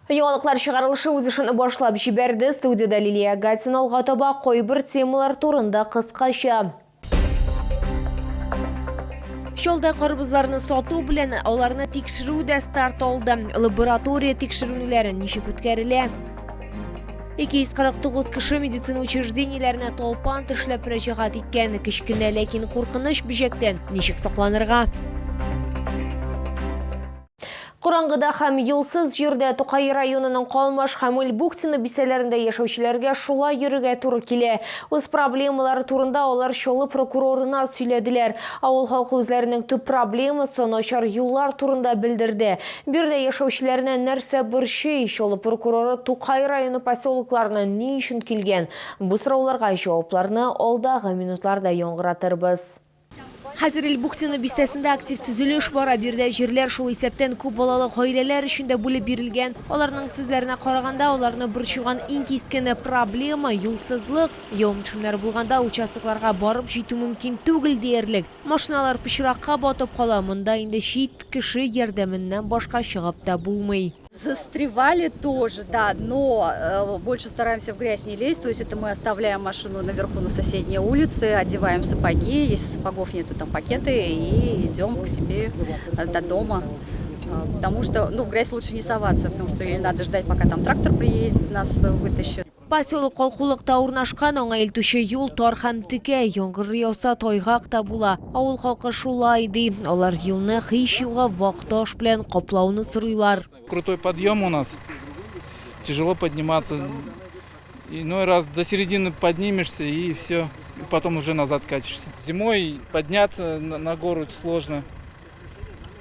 Яңалыклар чыгарылышы үз эшен башлап җибәрде. Студиядә Лилия Гатина алга таба кайбер темалар турында кыскача. Чалда карбызларны сату белән аларны тикшерү дә старт алды. Лаборатория тикшеренүләре ничек үткәрелә? 249 кеше медицина учреждениеләренә талпан тешләп мөрәҗәгать иткән. Кечкенә, ләкин куркыныч бөҗәктән ничек сакланырга? Караңгыда һәм юлсыз җирдә Тукай районының Калмаш һәм Ульбухтино бистәләрендә яшәүчеләргә шулай йөрергә туры килә. Үз проблемалары турында алар Чаллы прокурорына сөйләделәр. Авыл халкы үзләренең төп проблемасы, начар юллар турында белдерде. Биредә яшәүчеләрне нәрсә борчый, Чаллы прокуроры Тукай районы поселокларына ни өчен килгән? Бу сорауларга җавапларны алдагы минутларда яңгыратырбыз. Хәзер Ильбухтино бистәсендә актив төзелеш бара. Биредә җирләр, шул исәптән күп балалы гаиләләр өчен дә бүлеп бирелгән. Аларның сүзләренә караганда, аларны борчыган иң кискен проблема, юлсызлык. Явым-төшемнәр булганда участокларга барып җитү мөмкин түгел диярлек. Машиналар пычракка батып кала, монда инде чит кеше ярдәменнән башка чыгып та булмый. Застревали тоже, да, но больше стараемся в грязь не лезть, то есть это мы оставляем машину наверху на соседней улице, одеваем сапоги, если сапогов нету, там пакеты, и идем к себе до дома. Потому что, ну, в грязь лучше не соваться, потому что или надо ждать, пока там трактор приедет, нас вытащит. Поселок калкулыкта урнашкан, аңа илтүче юл тар һәм текә, яңгыр яуса тайгак та була. Авыл халкы шулай ди. Алар юлны һич югы вак таш белән каплауны сорыйлар. Крутой подъем у нас, тяжело подниматься. Иной раз до середины поднимешься и все, и потом уже назад катишься. Зимой подняться на гору сложно.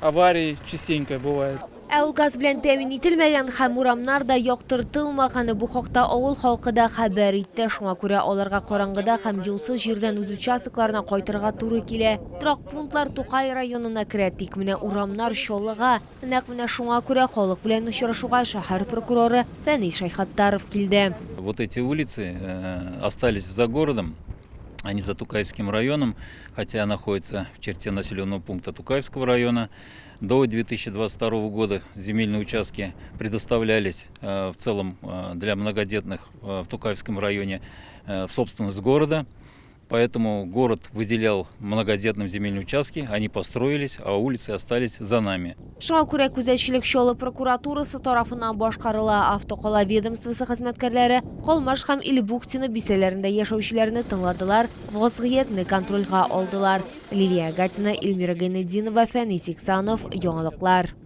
Аварии частенько бывает. Ә ул газ белән тәэмин ителмәгән һәм урамнар да яктыртылмаган. Бу хакта авыл халкы да хәбәр итте. Шуңа күрә аларга караңгыда һәм юлсыз җирдән үз участокларына кайтырга туры килә. Торак пунктлар Тукай районына керә, тик менә урамнар Чаллыга. Нәкъ менә шуңа күрә халык белән очрашуга шәһәр прокуроры Фәнис Шәйхаттаров килде. Вот эти улицы э, остались за городом, они за Тукаевским районом, хотя находятся в черте населенного пункта Тукаевского района. До 2022 года земельные участки предоставлялись э, в целом э, для многодетных э, в Тукаевском районе в собственность города. Поэтому город выделял многодетным земельные участки, они построились, а улицы остались за нами. Шуңа күрә күзәтчелек Чаллы прокуратурасы тарафыннан башкарыла. Автокала ведомствосы хезмәткәрләре Калмаш һәм Ильбухтино бистәләрендә яшәүчеләрне тыңладылар, вазгыятьне контрольгә алдылар. Лилия Гатина, Эльмира Гайнетдинова, Фәнис Иксанов, Яңалыклар.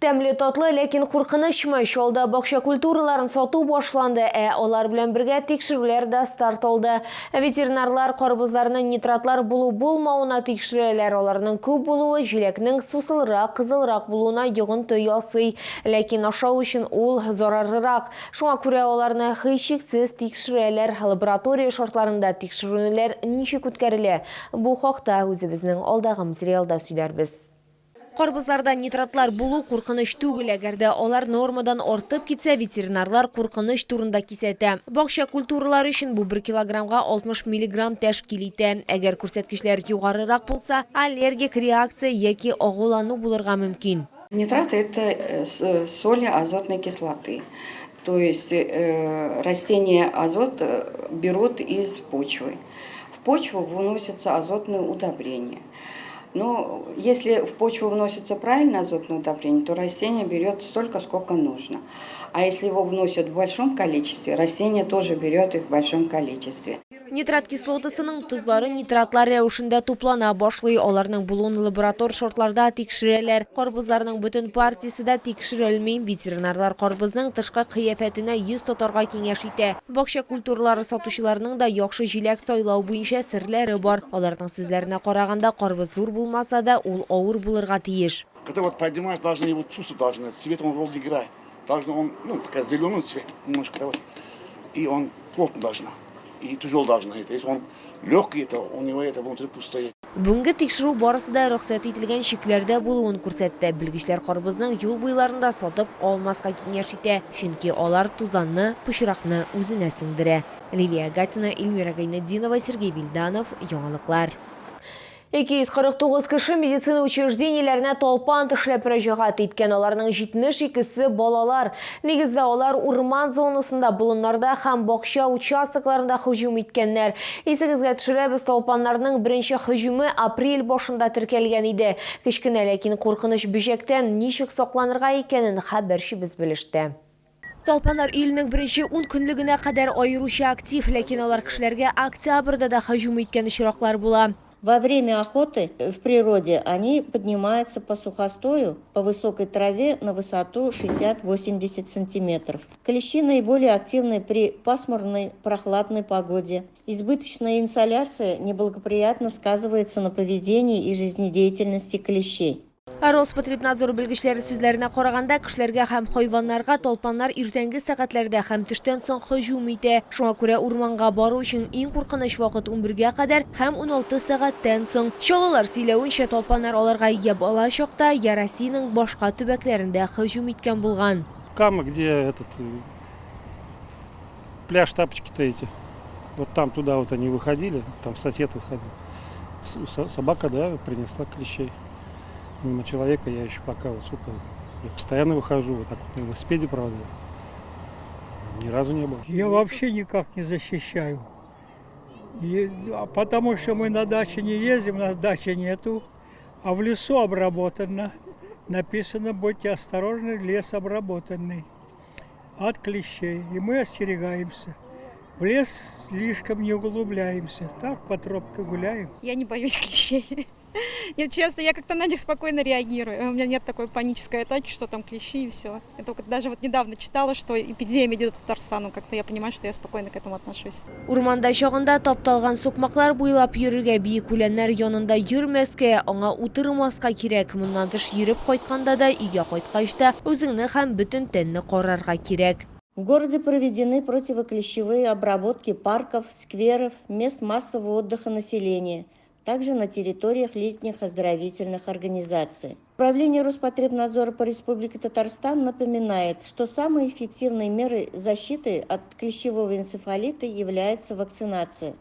Тәмле татлы, ләкин куркынычмы? Чалда бакча культураларын сату башланды, ә алар белән бергә тикшерүләр дә старт алды. Ветеринарлар карбызларны нитратлар булу-булмавына тикшерәләр. Аларның күп булуы җиләкнең сусылрак, кызылрак булуына йогынты ясый. Ләкин ашау өчен ул зарарлырак. Шуңа күрә аларны һичшиксез тикшерәләр. Лаборатория шартларында тикшеренүләр ничек үткәрелә? Бу хакта үзебезнең алдагы материалда сөйләрбез. Карбызларда нитратлар булу куркыныч түгел, әгәр дә алар нормадан артып китсә, ветеринарлар куркыныч турында кисәтә. Бакча культуралары өчен бу бер килограммга 60 миллиграмм тәшкил итә. Әгәр күрсәткечләр югарырак булса, аллергик реакция яки агулану булырга мөмкин. Нитраты – это э, э, соли азотной кислоты. То есть э, растения азот берут из почвы. В почву вносятся азотные удобрения. Но если в почву вносится правильно азотное удобрение, то растение берет столько, сколько нужно. А если его вносят в большом количестве, растение тоже берет их в большом количестве. Нитрат кислотасының тозлары нитратлар рәвешендә туплана башлый. Аларның булуын лаборатор шартларда тикшерәләр. Карбызларның бөтен партиясе дә тикшерелми. Ветеринарлар карбызның тышкы кыяфәтенә йөз тотарга киңәш итә. Бакча культуралары сатучыларның да яхшы җиләк сайлау буенча серләре бар. Аларның сүзләренә караганда, карбыз зур булмаса да, ул авыр булырга тиеш. Когда вот поднимаешь, должны его чувство должны, цвет он роль играет. Должен он, ну, такая зеленый цвет, немножко, вот, и он плотно должна, и тяжелый должна. Это. Если он легкий, это у него это внутри пустое. Бүгенге тикшерү барысы да рөхсәт ителгән чикләрдә булуын күрсәтте. Белгечләр карбызның юл буйларында сатып алмаска киңәш итә, чөнки алар тузанны, пычракны үзенә сеңдерә. Лилия Гатина, Эльмира Гайнетдинова, Сергей Вильданов, Яңалыклар. 249 кеше медицина учреждениеләренә талпан тешләп мөрәҗәгать иткән. Аларның 72-се балалар. Нигездә алар урман зонасында, болыннарда һәм бакча участокларында һөҗүм иткәннәр. Исегезгә төшерәбез, талпаннарның беренче һөҗүме апрель башында теркәлгән иде. Кечкенә, ләкин куркыныч бөҗәктән ничек сакланырга икәнен хәбәрчебез белеште. Талпаннар июльнең беренче ун көнлегенә кадәр аеруча актив, ләкин алар кешеләргә октябрьдә дә һөҗүм иткән очраклар була. Во время охоты в природе они поднимаются по сухостою, по высокой траве на высоту 60-80 сантиметров. Клещи наиболее активны при пасмурной, прохладной погоде. Избыточная инсоляция неблагоприятно сказывается на поведении и жизнедеятельности клещей. Роспотребнадзор белгечләре сүзләренә караганда, кешеләргә һәм хайваннарга талпаннар иртәнге сәгатьләрдә һәм төштән соң һөҗүм итә. Шуңа күрә урманга бару өчен иң куркыныч вакыт 11гә кадәр һәм 16 сәгатьтән соң. Чаллылар сөйләвенчә, талпаннар аларга я бала чакта, я Россиянең башка төбәкләрендә һөҗүм иткән булган. Кама, где этот пляж тапочки-то эти. Вот там туда вот они выходили, там сосед выходил. Собака, да, принесла клещей. Мимо человека я еще пока вот, сука, я постоянно выхожу, вот так вот на велосипеде, правда. Ни разу не было. Я вообще никак не защищаю. Потому что мы на даче не ездим, у нас дачи нету, а в лесу обработано. Написано, будьте осторожны, лес обработанный от клещей. И мы остерегаемся. В лес слишком не углубляемся. Так по тропке гуляем. Я не боюсь клещей. Нет, честно, я как-то на них спокойно реагирую. У меня нет такой панической атаки, что там клещи и все. Я только даже вот недавно читала, что эпидемия идет по Татарстану. Как-то я понимаю, что я спокойно к этому отношусь. Урманда чагында тапталган сукмаклар буйлап йөрергә, биек үләннәр янында йөрмәскә, аңа утырмаска кирәк. Моннан тыш йөреп кайтканда да, өйгә кайткач та үзеңне һәм бөтен тәнне карарга кирәк. В городе проведены противоклещевые обработки парков, скверов, мест массового отдыха населения, также на территориях летних оздоровительных организаций. Управление Роспотребнадзора по Республике Татарстан напоминает, что самой эффективной мерой защиты от клещевого энцефалита является вакцинация.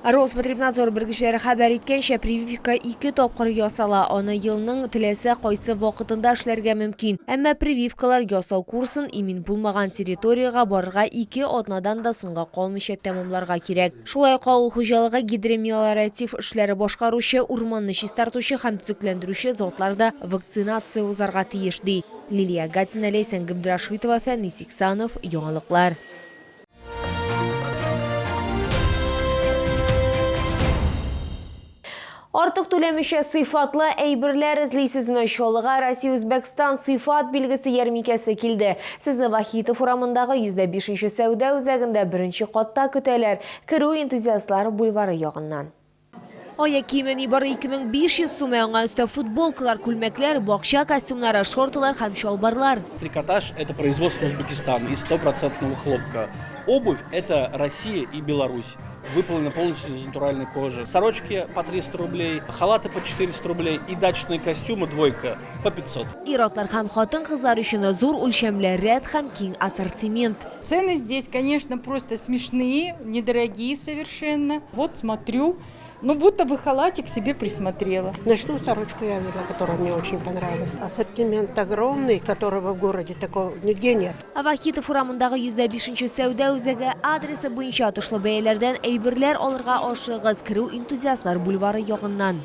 Роспотребнадзор белгечләре хәбәр иткәнчә, прививка ике тапкыр ясала. Аны елның теләсә кайсы вакытында эшләргә мөмкин. Әмма прививкалар ясау курсын имин булмаган территориягә барырга ике атнадан да соңга калмыйча тәмамларга кирәк. Шулай ук авыл хуҗалыгы гидромелиоратив эшләре башкаручы, урманны чистартучы һәм төзекләндерүче затлар да вакцинация узарга тиеш, ди. Лилия Гатина, Ләйсән Габдрашитова, Фәнис Иксанов, Яңалыклар. Артык түләмичә сыйфатлы әйберләр эзлисезме? Чаллыга Россия-Үзбәкстан сыйфат билгесе ярминкәсе килде. Сезне Вахитов урамындагы 105 сәүдә үзәгендә беренче катта көтәләр. Керү энтузиастлар бульвары ягыннан. Аяк киеме нибары 2500 сум, ә аңа өстәп футболкалар, күлмәкләр, бакча костюмнары, шортылар һәм чалбарлар. Трикотаж – это производство Узбекистана из стопроцентного хлопка. Обувь – это Россия и Беларусь. Выполнена полностью из натуральной кожи. Сорочки по 300 рублей, халаты по 400 рублей и дачные костюмы двойка по 500. Ир-атлар һәм хатын-кызлар өчен зур үлчәмле рәт һәм киң ассортимент. Цены здесь, конечно, просто смешные, недорогие совершенно. Вот смотрю, ну будто бы халатик себе присмотрела. Ночную сорочку я видела, которая мне очень понравилась. Ассортимент огромный, которого в городе такого нигде нет. Вахитов урамындагы 105 сәүдә үзәге адресы буенча отышлы бәяләрдән әйберләр алырга ашыгыгыз. Керү энтузиастлар бульвары ягыннан.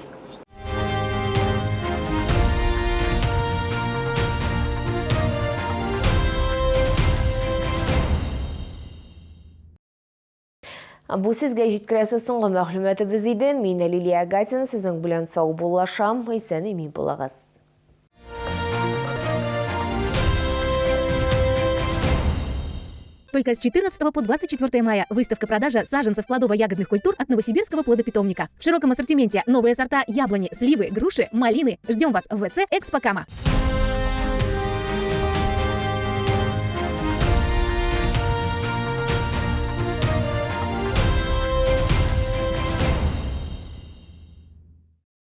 Бу сезгә җиткерәсе соңгы мәгълүматыбыз иде. Мин Лилия Гатина сезнең белән саубуллашам. Исән-имин булыгыз. Только с 14 по 24 мая выставка-продажа саженцев плодово-ягодных культур от Новосибирского плодопитомника. В широком ассортименте новые сорта яблони, сливы, груши, малины. Ждем вас в ВЦ «Экспокама».